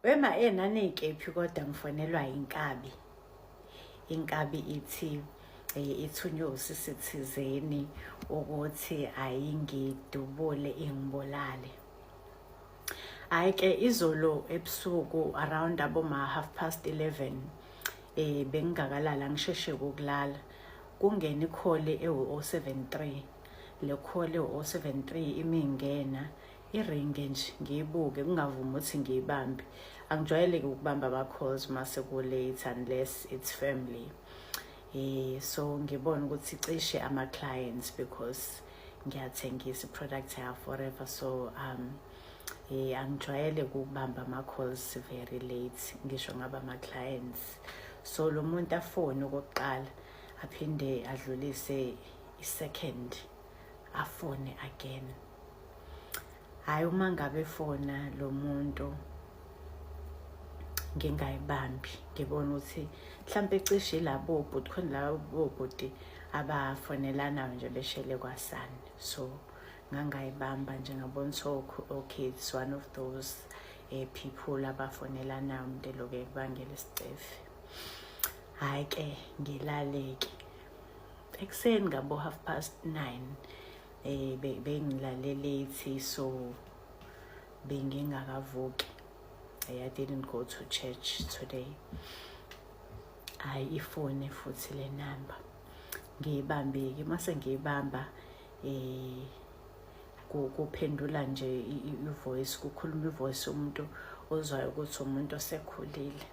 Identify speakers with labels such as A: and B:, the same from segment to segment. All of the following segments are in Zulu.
A: Wema nanikephi kodwa ngifonelwa inkabi. Inkabi ithi ithunywe usisi thizeni ukuthi ayingidubule ingibulale. Hhayi ke izolo ebusuku around aboma 11:30 bengingakalala, ngisheshe ukulala. Kungena i-call ewu-073. Le call ewu-073 imingena iringe nje, ngiyibuke kungavumi ukuthi ngiyibambe. Angijwayeleki ukubamba ama-calls mase ku-late unless it's family. So ngibona ukuthi cishe ama-clients because ngiyathengisa i-product ya-Forever, so angijwayele ukubamba ama-calls very late ngisho ngaba ama-clients. So lo muntu afone okokuqala, aphinde adlulise i-second, afone again. Hhayi, uma ngabe efona lo muntu ngingayibambi, ngibona ukuthi mhlampe cishe ilabo bhuti, khona labo bhuti abafonelanayo nje beshele kwasani. So ngangayibamba nje, ngabona ukuthi okay, it's one of those people abafonelanayo, umuntu eloku ekubangela isicefe. Hhayi ke, ngilale-ke. Ekuseni ngabo 9:30, bengilale late, so bengingakavuki. I didn't go to church today. Hayi, ifone futhi le number, ngiyibambe-ke. Mase ngiyibamba, kuphendula nje i-voice, kukhuluma i-voice umuntu ozwayo ukuthi umuntu osekhulile,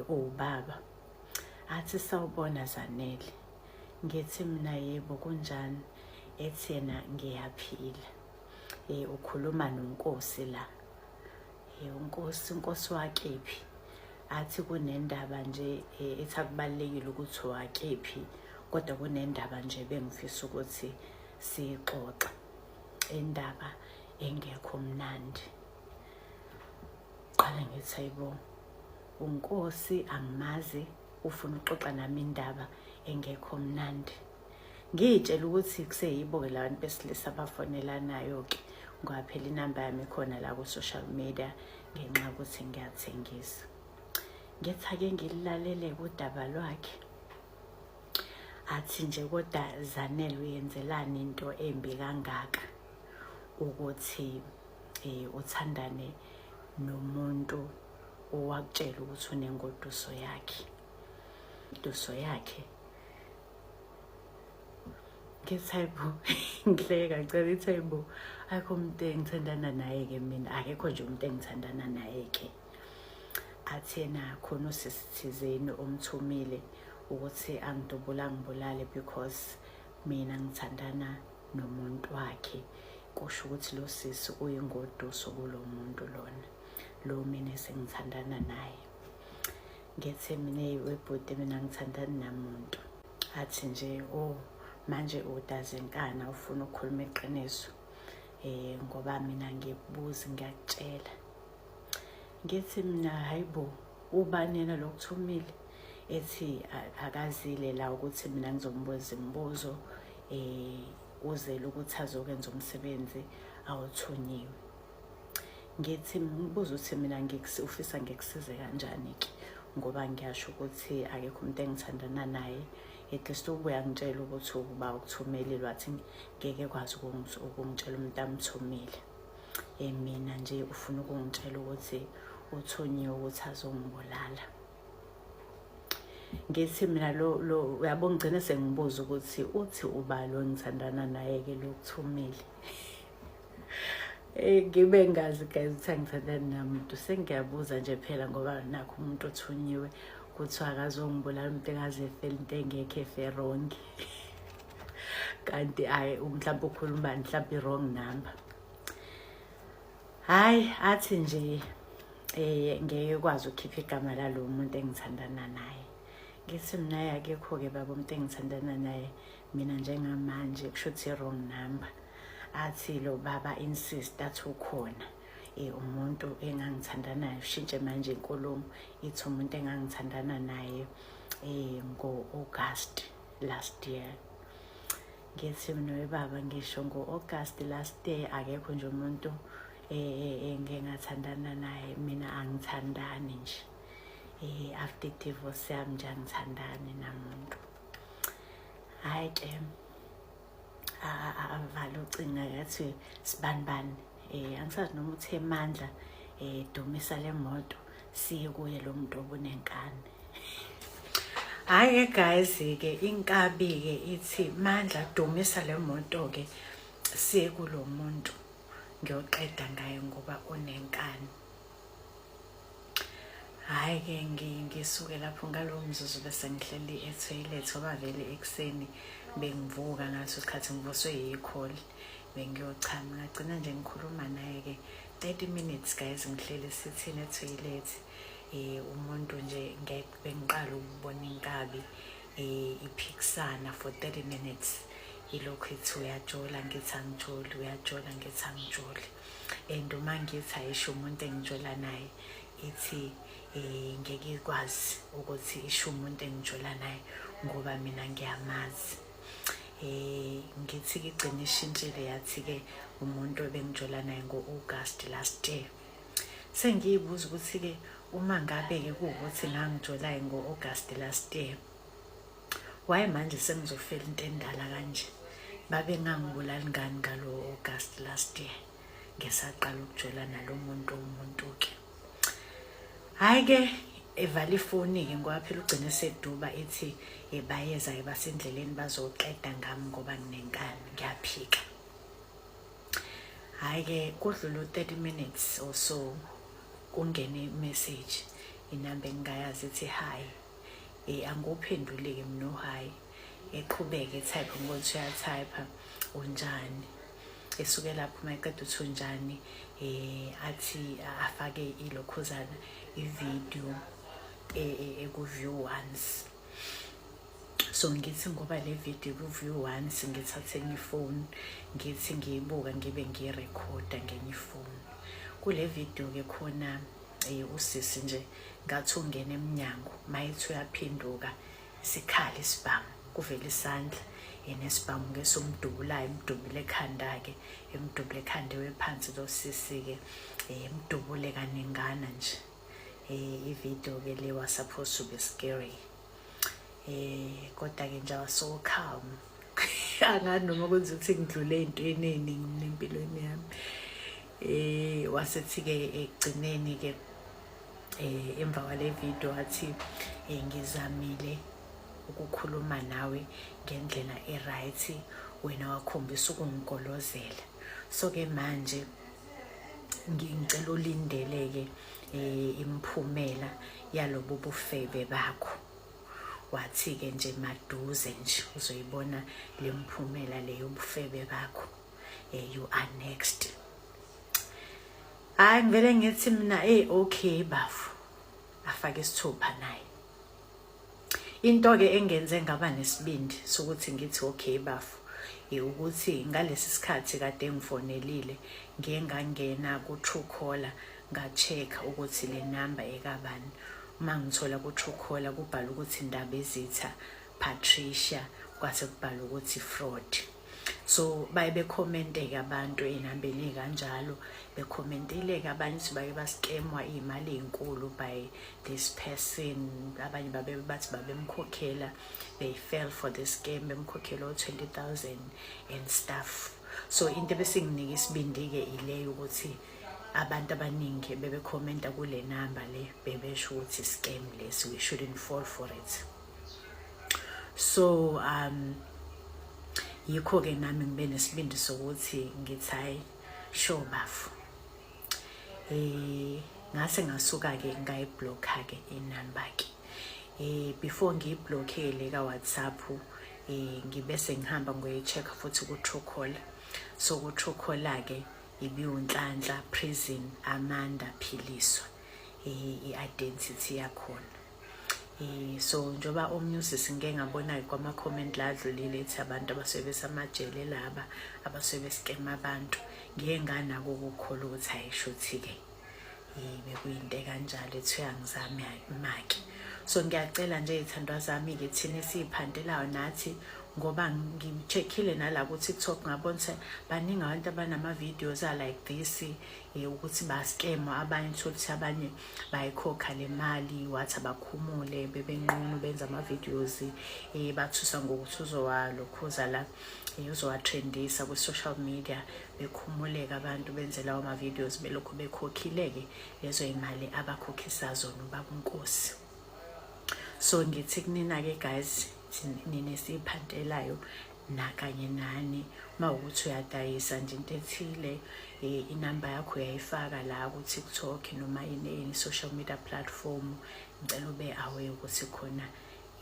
A: owubaba. Athi, "Sawubona Zanele." Ngithi mina, "Yebo, kunjani?" Ethi yena, "Ngiyaphila. Ukhuluma noNkosi la." UNkosi, uNkosi wakephi? Athi kunendaba nje, ethi akubalulekile ukuthi wakephi, kodwa kunendaba nje bengifisa ukuthi siyixoxe, indaba engekho mnandi. Qala ngithi, "Hayibo, uNkosi angimazi, ufuna ukuxoxa nami indaba engekho mnandi." Ngiyitshela ukuthi kuseyibo-ke la bantu besilisa abafonelanayo-ke, ngoba phela inamba yami ikhona la ku-social media ngenxa yokuthi ngiyathengisa. Ngithi ake ngililalele udaba lwakhe. Athi nje, "Kodwa Zanele, uyenzelani into embi kangaka ukuthi uthandane nomuntu owakutshela ukuthi unengoduso yakhe, duso yakhe?" Ngithi, "Hayibo." Ngihleka ngicela ithi, "Hayibo, akho umuntu engithandana naye-ke mina, akekho nje umuntu engithandana naye-ke." Athi yena khona usisi thizeni omthumile ukuthi angidubula angibulale because mina ngithandana nomuntu wakhe. Kusho ukuthi lo sisi uyingoduso kulo muntu lona lo mina esengithandana naye. Ngithi mina, "Webhuti, mina ngithandani namuntu." Athi nje, "Oh, manje udazenkana ufuna ukukhuluma iqiniso, ngoba mina ngikubuza, ngiyakutshela." Ngithi mina, "Hayibo, ubani yena lokuthumile?" Ethi akazile la ukuthi mina ngizombuza imibuzo, uzele ukuthi azokwenza umsebenzi awuthunyiwe. Ngithi ngibuza ukuthi mina ufisa ngikusize kanjani-ke, ngoba ngiyasho ukuthi akekho umuntu engithandana naye. At least ubuya ngitshela ukuthi uba ukuthumelile. Wathi ngeke kwazi ukungitshela umuntu amthumile. Mina nje ufuna ukungitshela ukuthi uthunyiwe ukuthi azongibulala. Ngithi mina, lo uyabo, ngigcine sengibuza ukuthi uthi uba lo ngithandana naye-ke lokuthumile. Ngibe ngazi guys ukuthi angithandani namuntu, sengiyabuza nje phela ngoba nakho umuntu othunyiwe kuthiwa akazongibulala, umuntu engaze efele into engekho, efe wrong, kanti ayi, mhlawumbe ukhuluma mhlawumbe i-wrong number. Hhayi, athi nje ngeke kwazi ukukhipha igama lalo muntu engithandana naye. Ngithi mina, "Akekho-ke baba umuntu engithandana naye mina njengamanje, kusho ukuthi i-wrong number." Athi lo baba insist, athi ukhona umuntu engangithandana naye. Ushintshe manje inkulumo, ithi umuntu engangithandana naye ngo-August last year. Ngithi mina, "Webaba, ngisho ngo-August last year akekho nje umuntu." Engike ngathandana naye, mina angithandani nje. After divorce yami nje angithandani namuntu. Hhayi ke, avala ucingo, akathi sibani bani, angisazi noma uthe Mandla, dumisa le moto siye kuye lo muntu obunenkani. Hhayi ke guys ke, inkabi ke ithi, "Mandla, dumisa le moto ke siye kulo muntu, ngiyoqeda ngaye ngoba unenkani." Hhayi ke, ngisuke lapho ngalowo mzuzu bese ngihleli e-toilet, ngoba vele ekuseni bengivuka ngaleso sikhathi ngivuswe yi-call, bengiyochama. Ngagcina nje ngikhuluma naye-ke 30 minutes guys, ngihleli sithini e-toilet. Umuntu nje bengiqala ukubona inkabi iphikisana for 30 minutes, ilokhu ithi uyajola, ngithi angijoli, uyajola, ngithi angijoli. And uma ngithi ayisho umuntu engijola naye, ithi ngeke ikwazi ukuthi isho umuntu engijola naye ngoba mina ngiyamazi. Ngithi ke igcina ishintshile, yathi ke umuntu ebengijola naye ngo-August last year. Sengiyibuza ukuthi ke uma ngabe ke kuwukuthi ngangijolayo ngo-August last year, why manje sengizofela into endala kanje? Babe ngangibulali ngani ngalo August last year ngisaqala ukujola nalo muntu? Umuntu-ke, hhayi-ke, evala ifoni-ke, ngoba phela ugcine seduba ethi bayeza-ke, basendleleni, bazoqeda ngami ngoba nginenkani, ngiyaphika. Hhayi-ke, kudlula u-30 minutes or so, kungene i-message, inamba engingayazi, ithi hi. Angiwuphenduli-ke mina u-hi. Eqhubeke e-type, ngokuthi uya-type, "Unjani?" Esuke lapho, uma eqeda uthi unjani, athi afake ilokhuzana, i-video eku-view once. So ngithi ngoba le video ku-view once, ngithathe enye ifoni, ngithi ngiyibuka, ngibe ngiyirekhoda ngenye ifoni. Kule video-ke khona usisi nje ngathi ungena emnyango, mayethi uyaphenduka, sikhala isibhamu, kuvela isandla nesibhamu-ke somdubulayo, emdubule ekhanda-ke, emdubule ekhanda, ewe phansi lo sisi-ke, emdubule kaningana nje. I-video-ke le was supposed to be scary, kodwa-ke nje I was so calm. Angazi noma kwenza ukuthi ngidlule ey'ntweni ey'ningi mina empilweni yami. Wasethi-ke ekugcineni-ke, emva kwale video, wathi, "Ngizamile ukukhuluma nawe ngendlela e-right, wena wakhombisa ukungigolozela. So-ke manje ngicela ulindele-ke imiphumela yalobu bufebe bakho." Wathi-ke nje maduze nje uzoyibona le mphumela leyo bufebe bakho, you are next. Hayi, ngivele ngithi mina, "Hey, okay bafu." Afake isithupha naye. Into-ke engenze ngaba nesibindi sokuthi ngithi okay bafu, ukuthi ngalesi sikhathi kade ngifonelile, ngiye ngangena ku-Truecaller, nga-check ukuthi le namba ekabani. Uma ngithola ku-Truecaller, kubhala ukuthi Ndabezitha Patricia, kwase kubhala ukuthi fraud. So baye be-comment-ke abantu ey'nambeni ey'kanjalo, be-comment-ile-ke abanye ukuthi bake ba-scam-wa iy'mali ey'nkulu by this person. Abanye babe bathi babemkhokhela, they fell for the scam, bemkhokhela o-20 000 and stuff. So into ebesinginika isibindi-ke ileyo ukuthi abantu abaningi bebe-comment-a kule namba le, bebesho ukuthi scam lesi, we shouldn't fall for it. So yikho-ke nami ngibe nesibindi sokuthi ngithi hayi, sure bafu. Ngase ngasuka-ke ngayi-block-a-ke inamba-ke. Before ngiyi-block-e le ka-WhatsApp, ngibe sengihamba ngoyi-check futhi ku-Truecaller. So ku-Truecaller-ke ibiwuNhlanhla Prison Amanda Philiswa, i-identity yakhona. So njengoba omunye usisi ngike ngabona kwama-comment la adlulile ethi abantu abasuke besamajele laba abasuke be-scam-a abantu, ngiye nganako ukukholwa ukuthi hayi, shuthi-ke bekuyinto ekanjalo, ethi uyangizama make. So ngiyacela nje iy'thandwa zami-ke, thina esiy'phantelayo nathi Ngoba ngi-check-ile nala ku-TikTok, ngabona ukuthi baningi abantu abanama-videos a-like this, ukuthi ba-scam abanye, uthole ukuthi abanye bayikhokha le mali, wathi abakhumule bebenqunu benza ama-videos, bathusa ngokuthi uzowalokhuza la, uzowa-trendisa kwi-social media, bekhumuleka abantu benze lawo ma-videos, belokhu bekhokhile-ke lezo y'mali abakhokhisa zona ubaba uNkosi. So ngithi kunina-ke guys, nina esiyiphantelayo nakanye nani, uma ukuthi uyadayisa nje into ethile, inamba yakho uyayifaka la ku-TikTok noma ini social media platform, ngicela ube aware ukuthi khona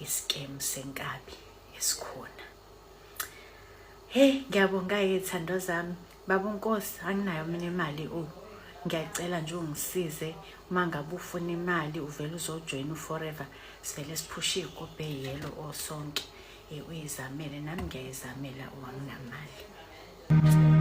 A: i-scam senkabi esikhona. Hey, ngiyabonga-ke thando zami. Baba uNkosi, anginayo mina imali, oh, ngiyacela nje ungisize. Uma ngabe ufuna imali, uvele uzojoyina uForever, sivele siphushe iy'kobhe ey'yelo osonke, uyizamele, nami ngiyayizamela, anginamali.